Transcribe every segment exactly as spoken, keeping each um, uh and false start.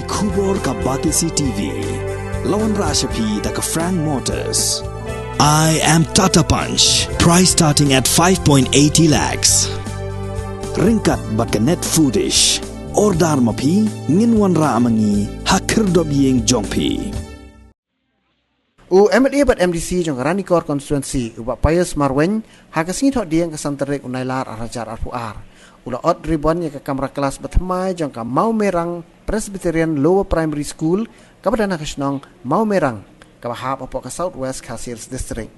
Khubor ka Batesi T V. La wanrah sha phi da ka Frank Motors. I am Tata Punch. Price starting at five point eighty lakhs. Ryngkat bad ka Net Foodish. Order ma phi, ngin wanrah ma ngi ha khyrdop ïing jong phi. U M L A bad M D C jong ka Ranikor Constituency, u Bah Pius Marwein, ha ka sngi Thohdieng ka san tarik u Nailar ar hajar arphew ar, u la ot ribbon ïa ka kamra klas bathymmai jong ka Mawmerang Presbyterian Lower Primary School, kaba don ha ka shnong Mawmerang, kaba hap hapoh ka South West Khasi Hills District.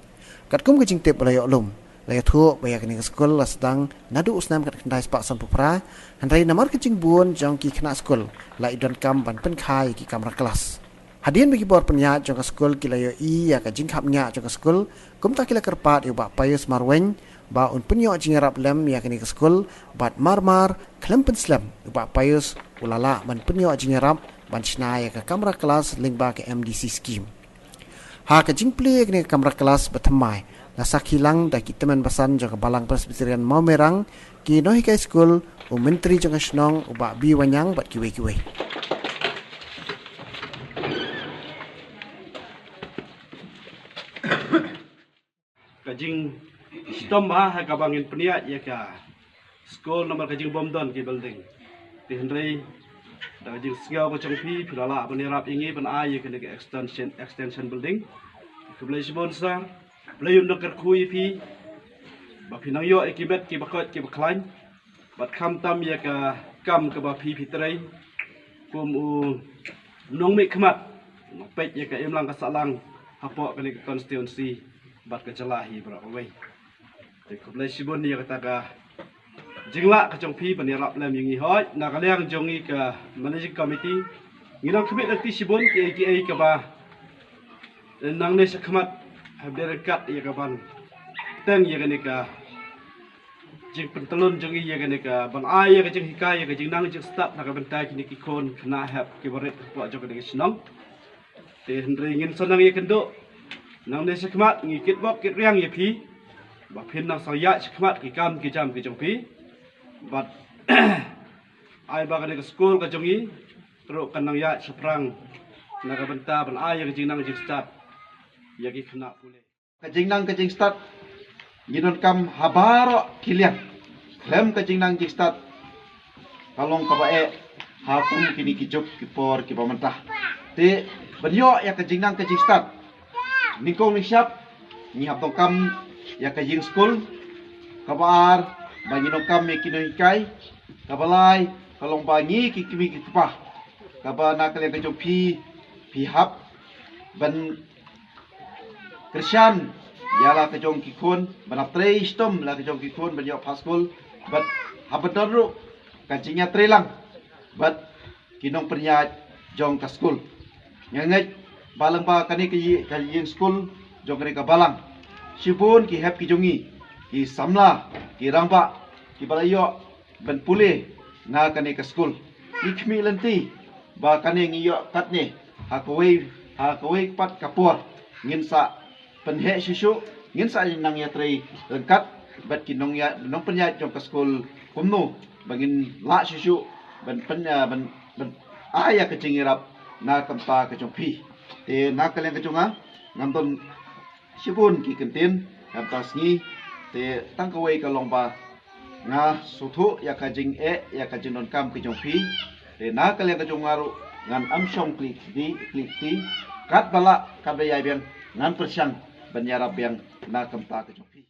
Katkum ka jingtip ba la ïoh lum, la ïathuh ba ïa kane ka skul la sdang naduh u snem khatkhyndai spah sanphew phra, hynrei namar ka jingbun jong ki khynnah skul, la i donkam ban pynkha ïa ki kamra klas. Hadien ba ki bor pynïaid jong ka skul ki la ïohi ïa ka jingkhapngiah jong ka skul, kumta ki la kyrpad ïa u Bah Pius Marwein ba un pynïoh jingïarap lem ïa kane ka skul, bad marmar khlem pynslem, u Bah Pius u la lah ban pynïoh jingïarap ban shna ïa ka kamra klas lyngba ka M D C scheme. Ha ka jingplie ïa kane ka kamra klas bathymmai, la sakhi lang da ki tymmen basan jong ka Balang Presbyterian Mawmerang, ki nonghikai skul, u Myntri jong ka shnong u Bah B Wanniang bad kiwei kiwei. Ka jingshitom bha ha kaba ngin pynïaid ïa ka skul namar ka jingbymdon ki building. Te hynrei da ka jingsngew ka jong phi, phi la lah ban ïarap ïa ngi ban ai ïa kane ka extension, extension building. Khublei shibun sir. Khublei ïa u nongkyrkhu ïa phi ba phi nang ïoh ïa ki met kiba koit kiba khlaiñ. Bad khamtam ïa ka kam kaba phi phi trei kum u nongmihkhmat, peit ïa ka imlang ka sahlang hapoh kane ka constituency bad ka jylla hi baroh kawei. Te khublei shibun ïa kata ka jinglah ka jong phi ban ïarap lem ïa ngi. Hooid, na ka liang jong ngi ka managing committee, ngi nang khmih lynti shibun kiei kiei kaba nangne shakhmat, ha ba ryngkat ïa ka ban teng ïa kane ka jingpyntlun jong ngi ïa kane ka ban ai ïa ka jinghikai ïa ka jingnang jingstad na ka bynta kine ki khun khynnah hep kiba rit hapoh jong kane ka shnong. Te hynrei ngin sa nang ïakynduh nangne shakhmat, ngi kitbok kitriang ïa phi ba phin nang sa ïaid shakhmat ki kam ki jam ki jong phi. Bad ai ba kane ka skul ka jong ngi ruh kan nang ïaid shaphrang na ka bynta ban ai ïa ka jingnang jingstad ïa ki khynnah pule. Ka jingnang ka jingstad ngi donkam ha baroh ki liang. Khlem ka jingnang jingstad ka long kaba eh ha kum kine ki juk ki por kiba mynta. Te ban ïoh ïa ka jingnang ka jingstad, nyngkong nyngshap ngi hap donkam ïa ka ïing skul, kaba ar ba ngi donkam ïa ki nonghikai, kaba lai ka long ba ngi ki kmie ki kpa kaba na ka liang ka jong phi, phi hap ban kyrshan ïa la ka jong ki khun, ban ap trei shitom la ka jong ki khun ban ïoh pass skul, bad hap ban don ruh ka jingïatreilang bad ki nongpynïaid jong ka skul. Nga ngeit ba lyngba kane ka ïi-, ka ïing skul jong kane ka balang, shibun ki hep ki jong ngi, ki samla, ki rangbah kiba la ïoh ban pule na kane ka skul. Ngi khmih lynti ba kane ngi ïoh katne ha kawei, ha kawei pat ka por ngin sa pynheh shuh shuh, ngin sa nang ïatrei ryngkat bad ki nongïa-, nongpynïaid jong ka skul kumno ba ngin lah shuh shuh ban pyn-, ah, ban, ban ai ïa ka jingïarap na ka bynta ka jong phi. Te na ka liang ka jong nga, ngan don shibun ki kyntien ha kata ka sngi, te tang kawei ka long ba nga sngewthuh ïa ka jingeh ïa ka jingdonkam ka jong phi. Te na ka liang ka jong nga ruh ngan ym shong kli kti, kli kti, katba lah katba ïai biang ngan pyrshang ban ïarap biang na ka bynta ka jong phi.